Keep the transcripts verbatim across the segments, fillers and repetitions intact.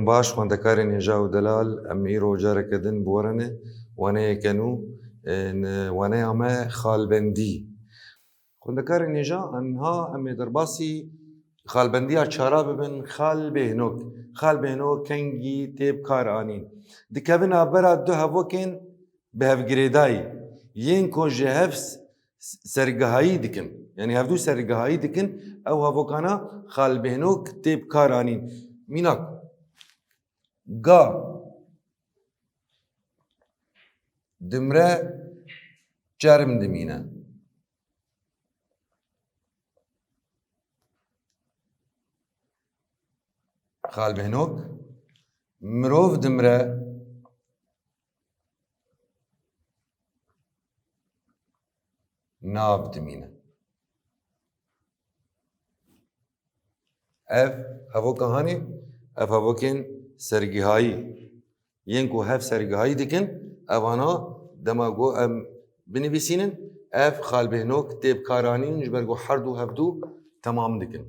Baş, xwendekarên hêja û delal, em îro careke din bi we re ne, waneyeke nû, e, ne, waneya me xalbendî. Xwendekarên hêja, niha em ê derbasî xalbendiya çara bibin, xal bêhnok. Xal bêhnok kengî tê bi kar anîn? Dikevin navbera du hevokên bi hev girêdayî, yên ku ji hev s-, s-, sergihayî dikin. Yanî hevdû sergihayî dikin, ew hevokana xalbêhnok tê bi kar anîn. Mînak, ga dimre, çerm dimîne. Xalbêhnok, mirov dimre, nav dimîne. Ev hevoka hanê, ev hevokên sergihayî, yên ku hev sergihayî dikin, evana dema ku em binivîsînin, ev xalbêhnok tê bi kar anîn, ji ber ku her du hevdû temam dikin.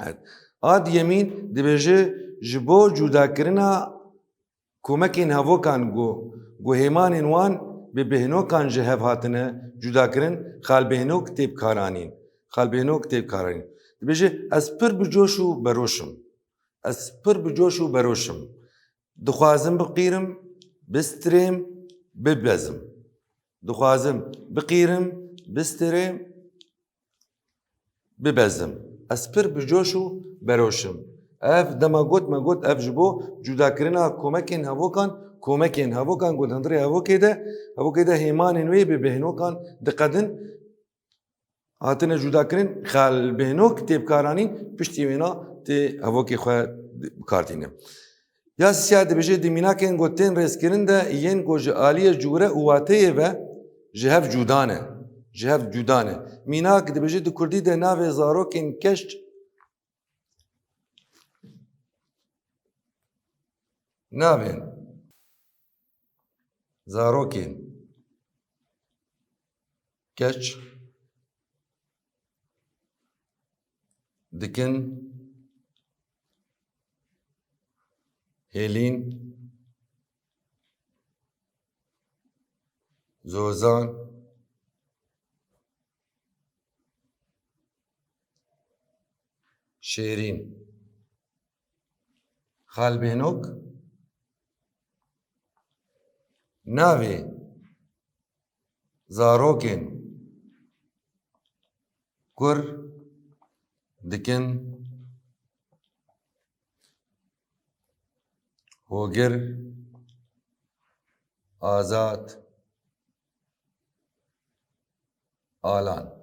Evet. A diyemîn dibêje, ji bo cudakirina komekên hevokan ku, ku hêmanên wan bi bêhnokan ji hev hatine cudakirin, xalbêhnok tê bi kar anîn. Xalbêhnok tê bi kar anîn. Dibêje, ez pir bi coş û beroş im. Ez pir bi coş û beroş im. Dixwazim biqîrim, bistirêm, bibezim. Dixwazim biqîrim, bistirêm, bibezim. Ez pir bi coş û beroş im. Ev dema got, me got, ev ji bo cudakirina komekên hevokan, komekên hevokan got hundirê hevokê de, hevokê de hêmanên wê bi bêhnokan diqedin, hatine cudakirin, xalbêhnok tê bi kar anîn, piştî wêna tê hevokê xwe bi kar tîne. Ya sisiya dibêje, di mînakên ku tên rêzkirin de yên ku ji aliyê cûre û wateyê ve ji hev cuda ne. Ji hev cuda ne. Mînak dibêje, di kurdî de navê zarokên keç, navên zarokên keç dikin hêlîn, zozan, şêrîn. Xalbêhnok navê zarokên kur dikin hogir, azad, alan.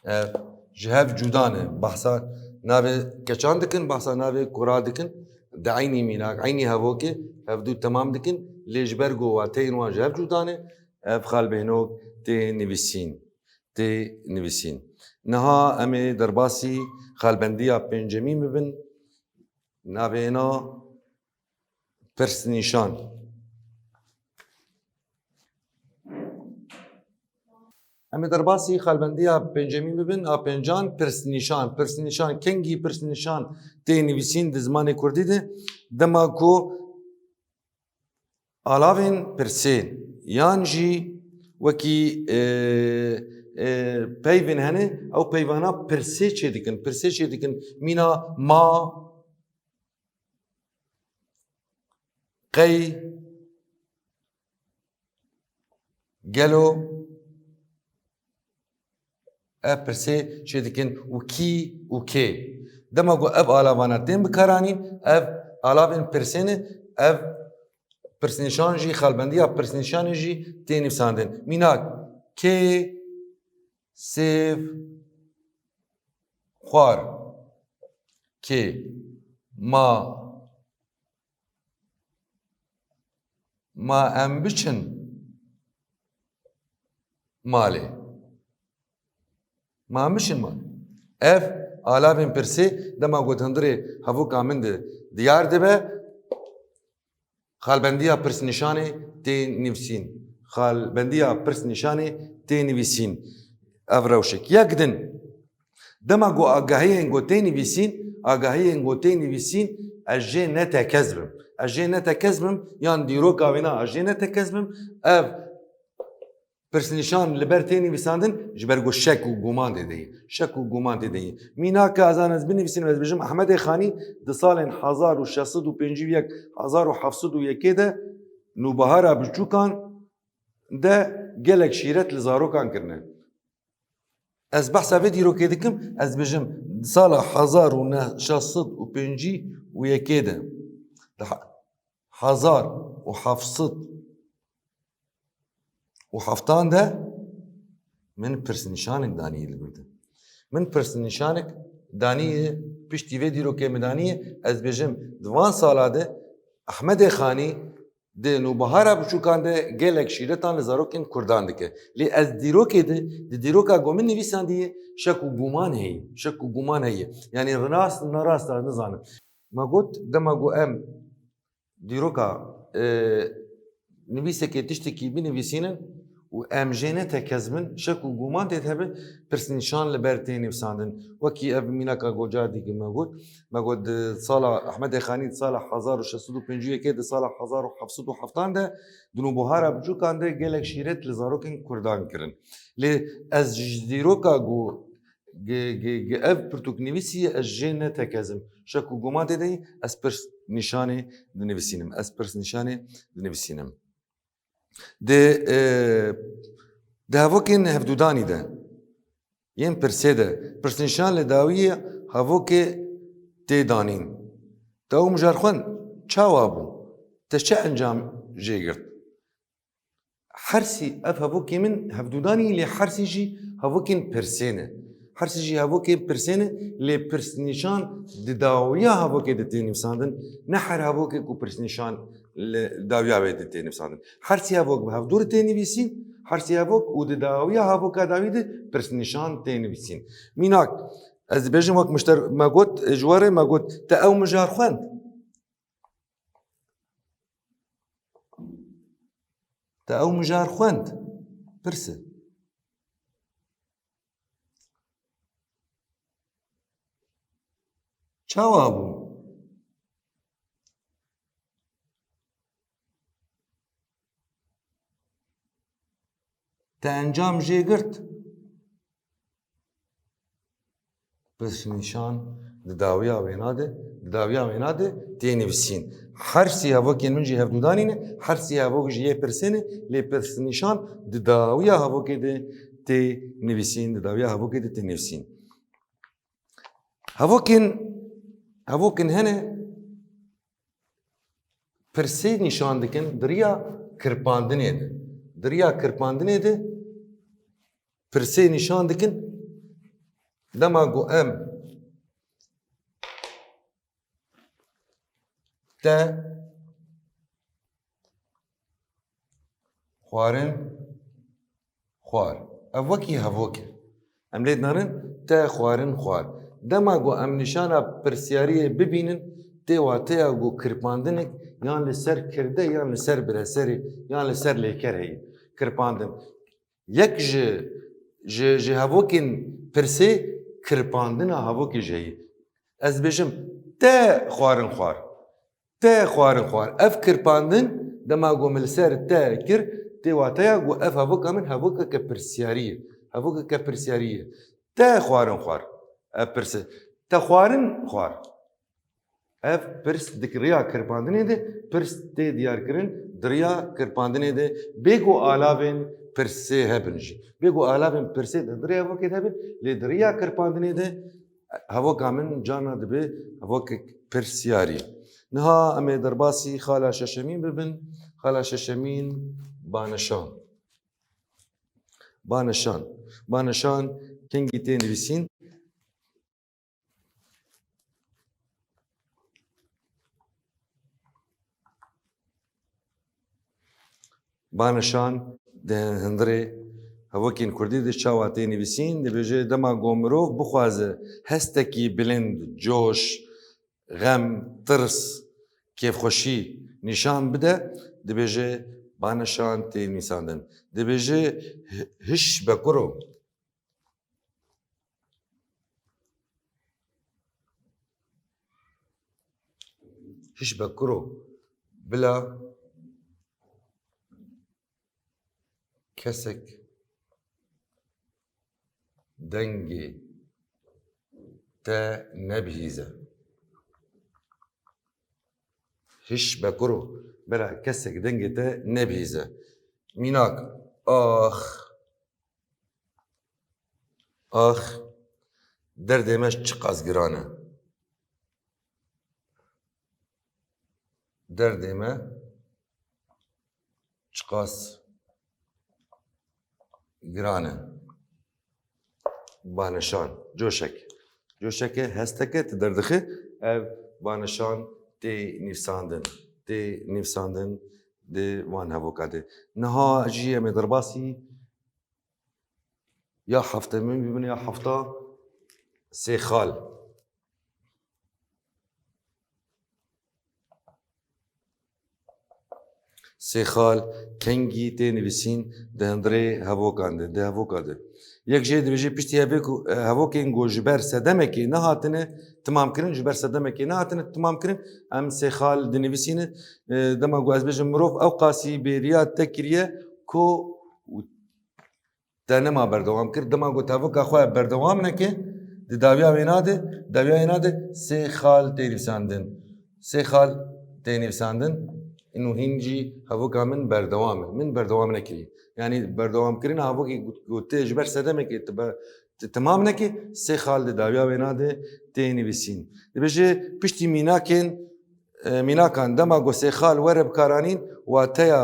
Ev ji hev cuda ne. Behsa navê keçan dikin, behsa navê kura dikin. Di eynî mînak, eynî hevokê hevdû temam dikin. Lê ji ber ku wateyên wan ji hev cuda ne, ev xalbêhnok tê nivîsîn. Tê nivîsîn. Niha em ê derbasî xalbendiya pêncemîn bibin. Navê êna pirsnîşan. Em ê derbasî xalbendiya pêncemîn bibin, a pêncan, pirsnîşan. Pirsnîşan, kengî pirsnîşan tê nivîsîn di zimanê kurdî de? Dema ku alavên pirsê yan jî wekî, e, e, peyvên hene, ew peyvana pirsê çêdikin. Pirsê çêdikin. Mîna ma, qey, gelo, ev pirsê çêdikin û kî û kê. Dema ku ev alavana tên bikaranîn, ev alavên pirsê ne, ev pirsnîşan jî, xalbendiya pirsnîşanê jî tê nivîsandin. Mînak, kê sêv xwar? Kê? Ma, ma em biçin malê? Ma em biçin malê? Ev alavên pirsê dema ku di hundirê hevoka min de diyar dibe, xalbendiya pirsnîşanê tê nivîsîn. Xalbendiya pirsnîşanê tê nivîsîn. Ev rewşek. Yek din. Dema ku agahiyên ku tê nivîsîn, agahiyên ku tê nivîsîn, ez jê ne tekez bim. Ez jê ne tekez bim, yan dîroka wêna ez jê ne tekez bim. Ev pirsnîşan li ber tê nivîsandin, ji ber ku şek û guman tê de ye. Şek û guman tê de ye. Mînaka ez an ez binivîsînim, ez bêjim Ehmedê Xanî di salên hezar û şeş sed û pêncî û yek, hezar û heft sed û yekê de Nûbahara Biçûkan de gelek şîret li zarokan kirine. Ez behsa vê dîrokê dikim, ez bêjim, di sala hezar û neh, şeş sed û pêncî û yekê de, di he-, hezar û heft sed û heftan de min pirsnîşanek danî li vir de. Min pirsnîşanek danî, piştî vê dîrokê min danî, ez bêjim, di van sala de Ehmedê Xanî di Nûbahara Biçûkan de gelek şîretan li zarokên Kurdan dike. Lê ez dîrokê de, di dîroka ku min nivîsandiye, şek û guman heye. Şek û guman heye. Yanî rast, nerast, ez nizanim. Me got, dema ku em dîroka, e, nivîsekê tiştekî binivîsînin û em jê ne tekez bin, şek û guman tê de hebe, pirsnîşan li ber tê nivîsandin. Wekî ev mînaka goca dî me got, me got di sala Ehmedê Xanî, di sala hezar û şeş sed û pêncî û yekê, di sala hezar û heft sed û heftan de di Nûbahara Biçûkan de gelek şîret li zarokên Kurdan kirin. Lê ez ji dîroka ku gi, gi, gi ev pirtûk nivîsî ye, ez jê ne tekezim. Şek û guman tê de ye, ez pirsnîşanê dinivîsînim. Ez pirsnîşanê dinivîsînim. Di, e, di hevokên hevdûdanî de, yên pirsê de, pirsnîşan li dawiyê hevokê tê danîn. Te ew mijar xwend, çawa bû? Te çi encam jê girt? Hersî ev hevokê min hevdûdanî, lê hersî jî hevokên pirsê ne. Hersî jî hevokên pirsê ne, lê pirsnîşan di dawiya hevokê de tê nivîsandin, ne her hevokê ku pirsnîşan li dawiya wê de tê nivîsandin. Hersî hevok bi hevdû re tê nivîsîn, hersî hevok û di dawiya hevoka dawî de pirsnîşan tê nivîsîn. Mînak, ez dibêjim wek mişter me got, ji we re me got, te ew mijar xwend? Te ew mijar xwend? Pirs e. Çawa bû? Te encam jê girt? Pirsnîşan di dawiya wêna de, di dawiya wêna de tê nivîsîn. Hersî hevokên min jî hevdûdanî ne, hersî hevok jî yê pirsê ne, lê pirsnîşan di dawiya hevokê de tê nivîsîn, di dawiya hevokê de tê nivîsîn. Hevokên, hevokên hene pirsê nîşan dikin di riya kirpandinê de. Di riya kirpandinê de pirsê nîşan dikin. Dema ku em te xwarin xwar. Ev wekî hevok e. Em lê dinarin te xwarin xwar. Dema ku em nîşana pirsiyariyê bibînin, tê wateya ku kirpandinek yan li ser kirde, yan li ser bireserê, yan li ser lêker heye. Kirpandin. Yek ji, ji, ji hevokên pirsê kirpandina hevokê jî heye. Ez dibêjim, te xwarin xwar. Te xwarin xwar. Ev kirpandin, dema ku min li ser te kir, tê wateya ku ev hevoka min hevokeke pirsiyarî ye. Hevokeke pirsiyarî ye. Te xwarin xwar. Ev pirs e. Te xwarin xwar. Ev pirs di riya kirpandinê de, pirs tê diyarkirin di riya kirpandinê de, bê ku alavên pirsê hebin jî. Bê ku alavên pirsê di riya hevokê de hebin, lê di riya kirpandinê de hevoka min carna dibe hevokek pirsiyarî. Niha em ê derbasî xala şeşemîn bibin, xala şeşemîn Banişan. Banişan. Banişan kengî tê nivîsîn? Banişan di hundirê hevokên kurdî de çawa tê nivîsîn? Dibêje, dema ku mirov bixwaze hestekî bilind, coş, xem, tirs, kêfxweşî nîşan bide, dibêje, banişan tê nivîsandin. Dibêje, hi-, hiş be kuro. Hişbe kuro, bila kesek dengê te nebihîze. Hişbe kuro, bila kesek dengê te nebihîze. Mînak, ax, ax, derdê me çiqas giran e. Derdê me çiqas giran e. Banişan, coşek. Coşeke, hesteke tu derdixî, ev banişan tê nivîsandin. Tê nivîsandin di van hevoka de. Niha jî em ê derbasî ya heftemîn bibin ya hefta sêxal. Sêxal kengî tê nivîsîn di hundirê hevokan de, di hevoka de. Yek jê dibêje piştî hevêk û, e, hevokên ku ji ber sedemekê nehatine timamkirin, ji ber sedemekê nehatine timamkirin, em sêxal dinivîsîne. E, dema ku ez bêjim mirov ew qasî bêriya te kiriye ku te nema berdewam kir. Dema ku te hevoka xwe berdewam neke, di dawiya wêna de, dawiya wêna de sêxal tê nivîsandin. Sêxal tê nivîsandin. Ino hîn jî hevoka min berdewam e. Min berdewam nekiriye. Yanî berdewamkirina hevokê ku, ku tê ji ber sedemekê tu be-, tu timam neke, sêxal di dawiya wêna de tê nivîsîn. Dibêje piştî mînakên e, mînakan dema ku sêxal were bikaranîn, wateya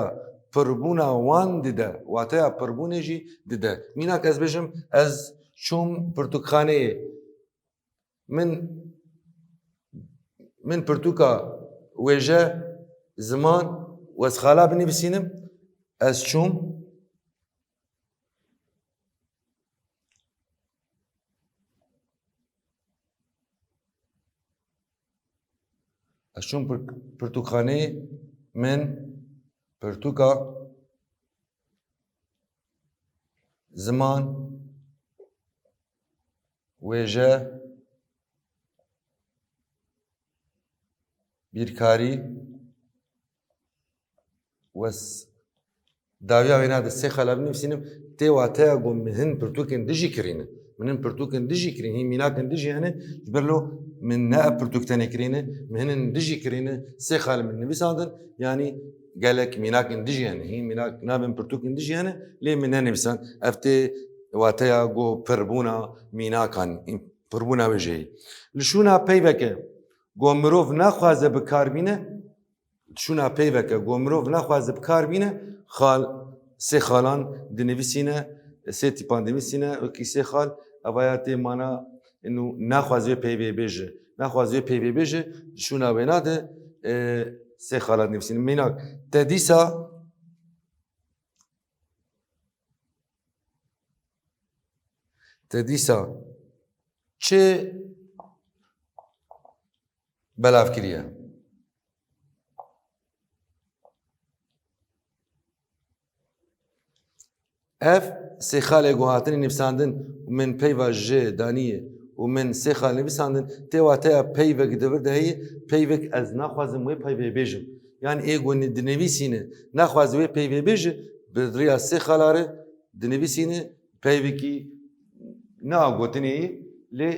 pirbûna wan dide, wateya pirbûnê jî dide. Mînak ez bêjim, ez çûm pirtûkxaneyê. Min, min pirtûka wêje, ziman û sêxala binivîsînim. Ez çûm. Ez çûm pir-, pirtûkxaneyê, min pirtûka ziman, wêje, bîrkarî, wes-, dawiya wêna de sêxala binivîsînim, tê wateya ku min hin pirtûkên dijî kirîne. Min hin pirtûkên dijî kirîne, hîn mînakên dijî hene, ji ber lo min ne ev pirtûk tenê kirîne, min hinin dijî kirîne, sêxal min nivîsandin, yanî gelek mînakên dijî hene, hîn mînak nabin pirtûkên dijî hene, lê min nenivîsand. Ev tê wateya ku pirbûna mînakan, pirbûna wêjeyê. Li şûna peyveke ku mirov naxwaze bi kar bîne, şûna peyveke ku mirov naxwaze bi kar bîne, xal, sêxalan dinivîsîne, sê tîpan dinivîsîne, wekî sêxal, evaya tê mana, ino naxwaze wê peyvê bêje. Naxwaze wê peyvê bêje, şûna wêna de, e, sêxalan dinivîsîne. Mînak, te dîsa, te dîsa çi belav kiriye? Ev sêxalê ku hatine nivîsandin û min peyva ji daniyê û min sêxal nivîsandin, tê wateya peyvek di vir de heye, peyvek ez naxwazim wê peyvê bêjim. Yanî ê ku ni-, dinivîsîne, naxwaze wê peyvê bêje, bi riya sêxala re dinivîsîne, peyvekî ne a gotinê ye, lê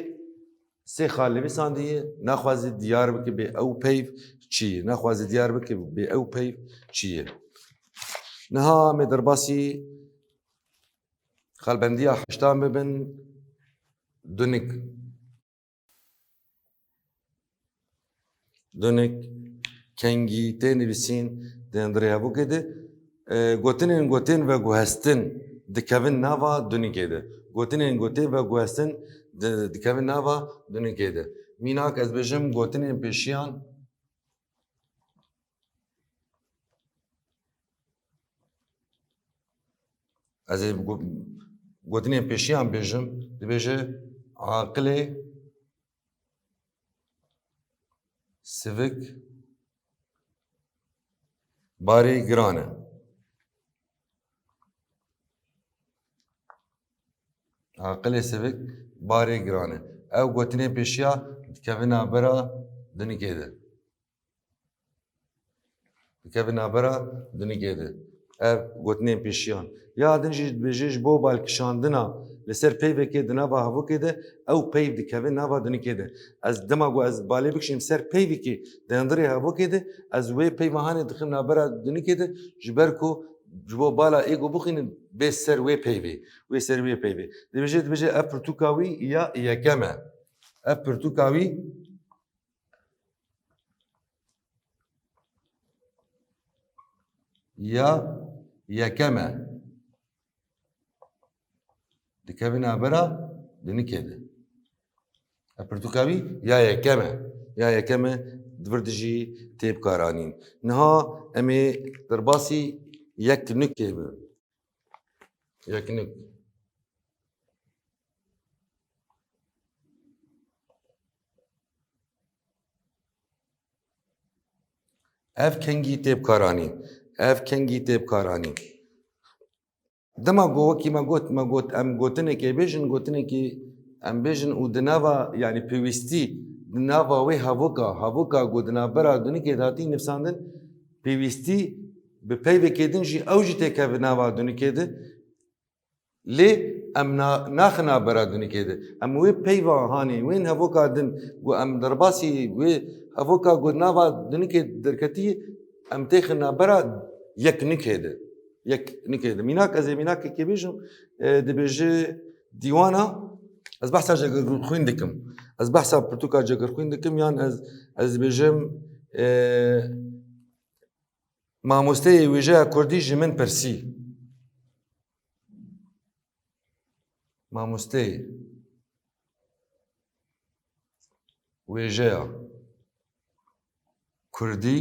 sêxal nivîsandiye, naxwaze diyar bike bê ew peyv çi ye, naxwaze diyar bike bê ew peyv çi ye. Niha em ê derbasî xalbendiya heştan bibin, dunik. Dunik, kengî, tê nivîsîn di hundirê hevokê de. E, gotinên gotên veguhestin dikevin nava dunikê de. Gotinên gotên veguhestin di-, dikevin nava dunikê de. Mînak ez bêjim gotinên pêşiyan. Ez ê go-, gotinên pêşiyan bêjim, dibêje, aqilê sivik barê giran e. Aqilê sivik barê giran e. Ew gotinên pêşiya dikevin navbera dunikê de. dikeve navbera dunikê de. Ev gotinên pêşiyan. Ya din jî dibêje ji bo balkişandina li ser peyvekê di nava hevokê de, ew peyv dikeve nava dunikê de. Ez dema ku ez balê bikişînim ser peyvekê di hundirê hevokê de, ez wê peyva hanê dixim navbera dunikê de, ji ber ku ji bo bala ê ku bixwînin bê ser wê peyvê. Wê ser wê peyvê. Dibêje, dibêje ev pirtûka wî ya yekem e. Ev pirtûka wî ya yekem e. Dikeve navbera dunikê de. Ev pirtûka wî ya yekem e. Ya yekem e, di vir de jî tê bikaranîn. Niha em ê derbasî yeknikê bibin. Yeknik. Ev kengî tê bikaranîn. Ev kengî tê bikaranîn. Dema ku wekî me got, me got, em gotinekê bêjin, gotinekî em bêjin û di nava, yanî pêwîstî di nava wê hevoka, hevoka ku di navbera dunikê de hatî nivîsandin, pêwîstî bi peyvekê din jî ew jî têkeve nava dunikê de. Lê em na-, naxin navbera dunikê de. Em wê peyva hanê, wên hevoka din ku em derbasî wê hevoka ku nava dunikê derketî, em têxin navbera yeknikê de. Yeknikê de. Mînak, ez ê mînakekê bêjim, e, dibêje dîwana, ez behsa Cegirxwîn dikim. Ez behsa pirtûka Cegirxwîn dikim, yan ez, ez dibêjim, e, Mamosteyê wêjeya kurdî ji min pirsî. Mamosteyê wêjeya kurdî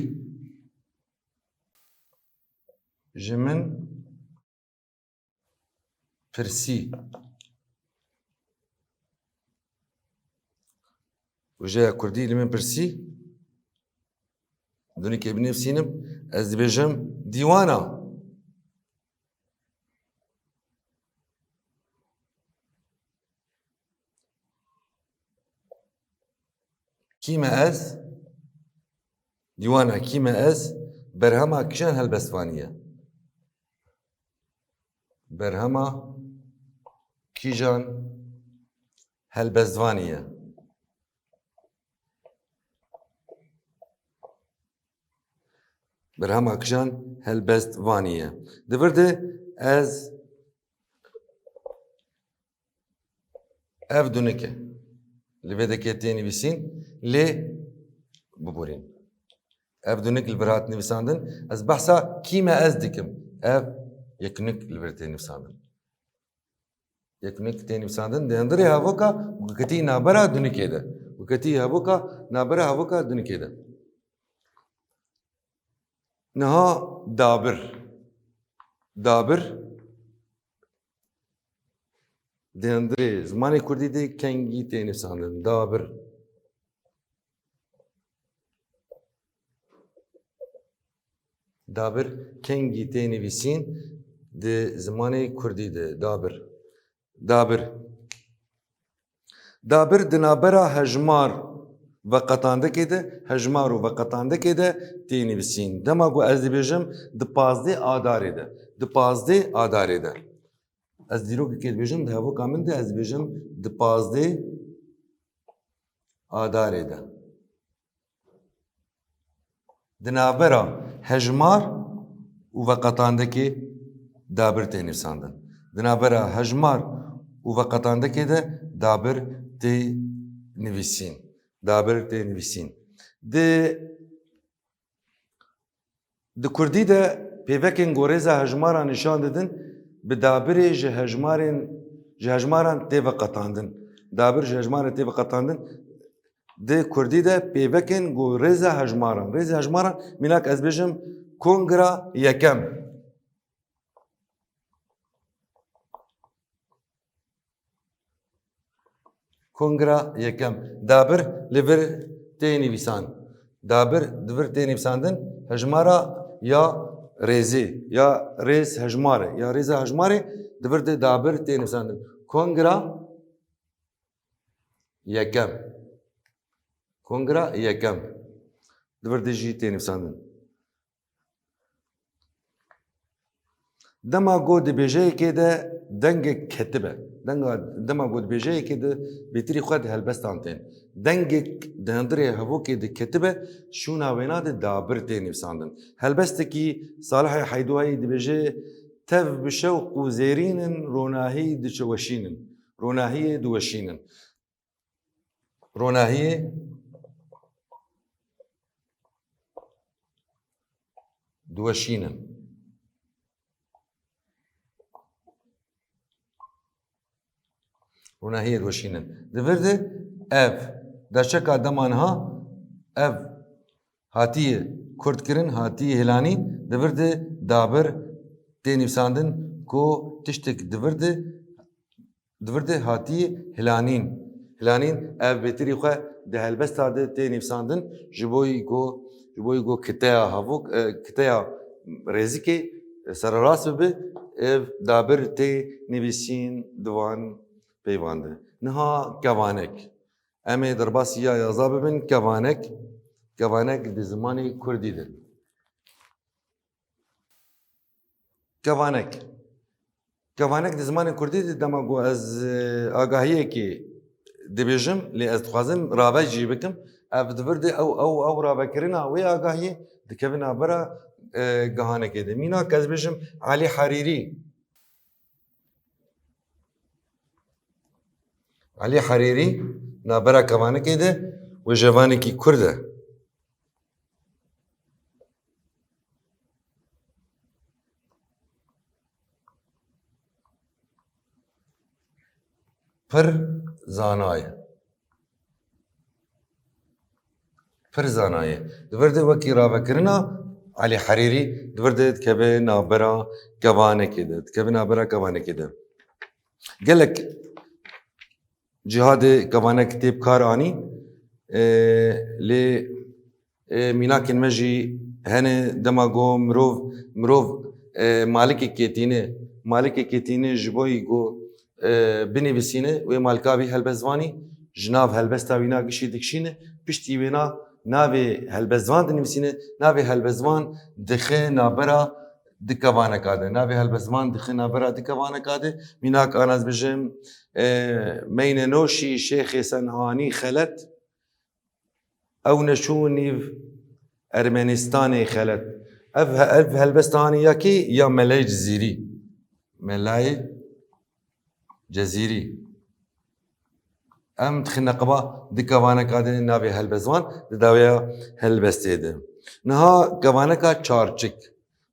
ji min pirsî. Wêjeya kurdî li min pirsî. Dunikê binivîsînim. Ez dibêjim dîwana. Kî me ez? Dîwana Kî me ez? Berhema kîjan helbestvanî ye? Berhema kîjan helbestvanî ye? Berhema kîjan helbestvanî ye? Di vir de ez Ev dunik e. Li vê dekê tê nivîsîn, lê biborîn. Ev dunik li vir hat nivîsandin. Ez behsa Kî me ez dikim. Ev yeknik li vir tê nivîsandin. Yeknik tê nivîsandin. Di hundirê hevoka ku ketî navbera dunikê de. Ku ketî hevoka navbera hevoka dunikê de. Niha dabir. Dabir. Di hundirê zimanê kurdî de kengî tê nivîsandin. Dabir. Dabir kengî tê nivîsîn di zimanê kurdî de. Dabir. Dabir. Dabir di navbera hejmar veqetandekê de, hejmar û veqetandekê de tê nivîsîn. Dema ku ez dibêjim di pazdeh adarê de, di pazdeh adarê de. Ez dîrokekê dibêjim, di hevoka min de ez dibêjim di pazdeh adarê de. Di navbera hejmar û veqetandekê dabir tê nivîsandin. Di navbera hejmar û veqetandekê de dabir tê nivîsîn. Dabir tê nivîsîn. Di, di kurdî de pêvekên ku rêza hejmaran nîşan didin, bi dabirê ji hejmarên, ji hejmaran tê veqetandin. Dabir ji hejmaran tê veqetandin. Di kurdî de pêvekên ku rêza hejmaran. Rêza hejmaran, mînak ez bêjim, kongra yekem. Kongra yekem. Dabir li vir tê nivîsan. Dabir di vir tê nivîsandin, hejmara ya rêzê, ya rêz hejmar e, ya rêza hejmarê di vir de dabir tê nivîsandin. Kongra yekem. Kongra yekem. Di vir de jî tê nivîsandin. Dema ku di bêjeyekê de dengek ketibe, denga, dema ku di bêjeyekê de bêtirî xwe di helbestan tên. Dengek di hundirê hevokê de ketibe, şûna wêna de dabir tê nivîsandin. Helbestekî Salihê Heyduayî dibêje, tev bi şewq û zêrîn in, ronahî diçeweşînin. Ronahiyê diweşînin. Ronahiyê diweşînin. Ronahiyê diweşînin. Di vir de ev, derçeka dema niha, ev hatiye kurtkirin, hatiye hilanîn, di vir de dabir tê nivîsandin ku tiştek di vir de, di vir de hatiye hilanîn. Hilanîn ev bêtirî xwe di helbesta de tê nivîsandin, ji bo ku, ji bo ku kiteya havok, e, kiteya rêzikê, e, sererast bibe, ev dabir tê nivîsîn di van peyvan de. Niha kevanek. Em ê derbasî ya yaza bibin, kevanek. Kevanek di zimanê kurdî de. Kevanek. Kevanek di zimanê kurdî de dema ku ez, e, agahiyekê dibêjim, lê ez dixwazim rave jî bikim, ev di vir de ew, ew, ew ravekirina wê agahiyê dikeve navbera, e, gehanekê de. Mînak ez bêjim Elî Herîrî. Elî Herîrî navbera kevanekê de wêjevanekî kurd e. Pir zana ye. Pir zana ye. Di vir de wekî ravekirina Elî Herîrî, di vir de dikeve navbera kevanekê de. Dikeve navbera kevanekê de. Gelek cihadê kevanek tê bi kar anî, e, lê, e, mînakên me jî hene dema ku mirov, mirov, e, malikekê tîne, malikekê tîne ji bo ku, e, binivîsîne, wê malika bî helbestvanî, ji nav helbesta wîna gişî dikişîne, piştî wêna navê helbestvan dinivîsîne, navê helbestvan dixe navbera di kevaneka de. Navê helbestvan dixe navbera di kevaneka de. Mînak ana ez bijim, e, Meyne Noşî Şêxê Senhanî Xelet, ew neçû nîv Ermenistanê xelet. Ev, ev helbesta hanî ya kî? Ya Melayê Cizîrî. Melayê Cezîrî. Em dixin neqeba di kevaneka de navê helbestvan di dawiya helbestê de. Niha kevaneka çarçik.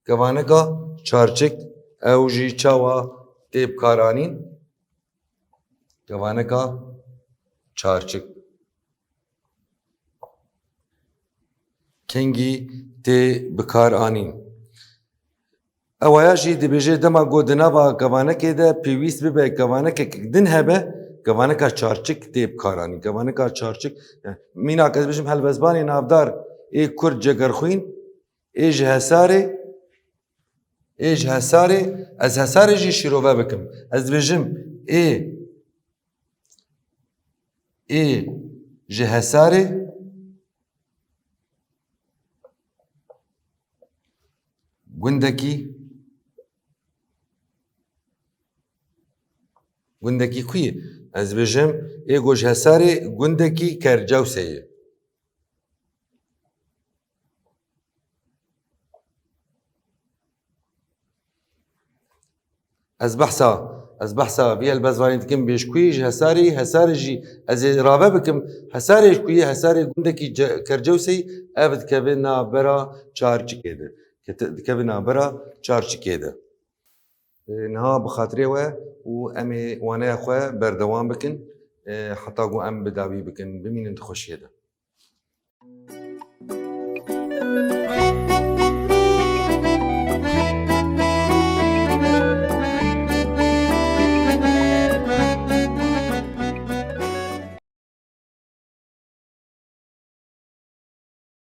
Kevaneka çarçik ew jî çawa tê bikaranîn? Kevaneka çarçik. Kengî tê bikar anîn? Ewaya jî dibêje dema ku di nava kevanekê de pêwîst bibe kevanekek din hebe, kevaneka çarçik tê bikar anîn. Kevaneka çarçik, e, mînak ez bêjim helbestvanê navdar ê Kurd Cegerxwîn, ê ji Hesarê, ê ji Hesarê, ez Hesarê jî şîrove bikim. Ez dibêjim ê, ê ji Hesarê, gundekî, gundekî ku ye? Ez dibêjim ê ku ji Hesarê gundekî Kercewsê ye. Ez behsa, ez behsa vî helbestvanî dikim bê ji ku yî? Ji Hesarê yî, Hesarê jî ez ê rave bikim. Hesarê ji ku yî? Hesarê gundekî Ce-, Kercewsê yî, ev dikeve navbera çarçikê de. Kete-, dikeve navbera çarçikê de. E, niha bi xatirê we û em ê waneya xwe berdewam bikin, e, heta ku em bi dawî bikin. Bimînin di xweşiyê de.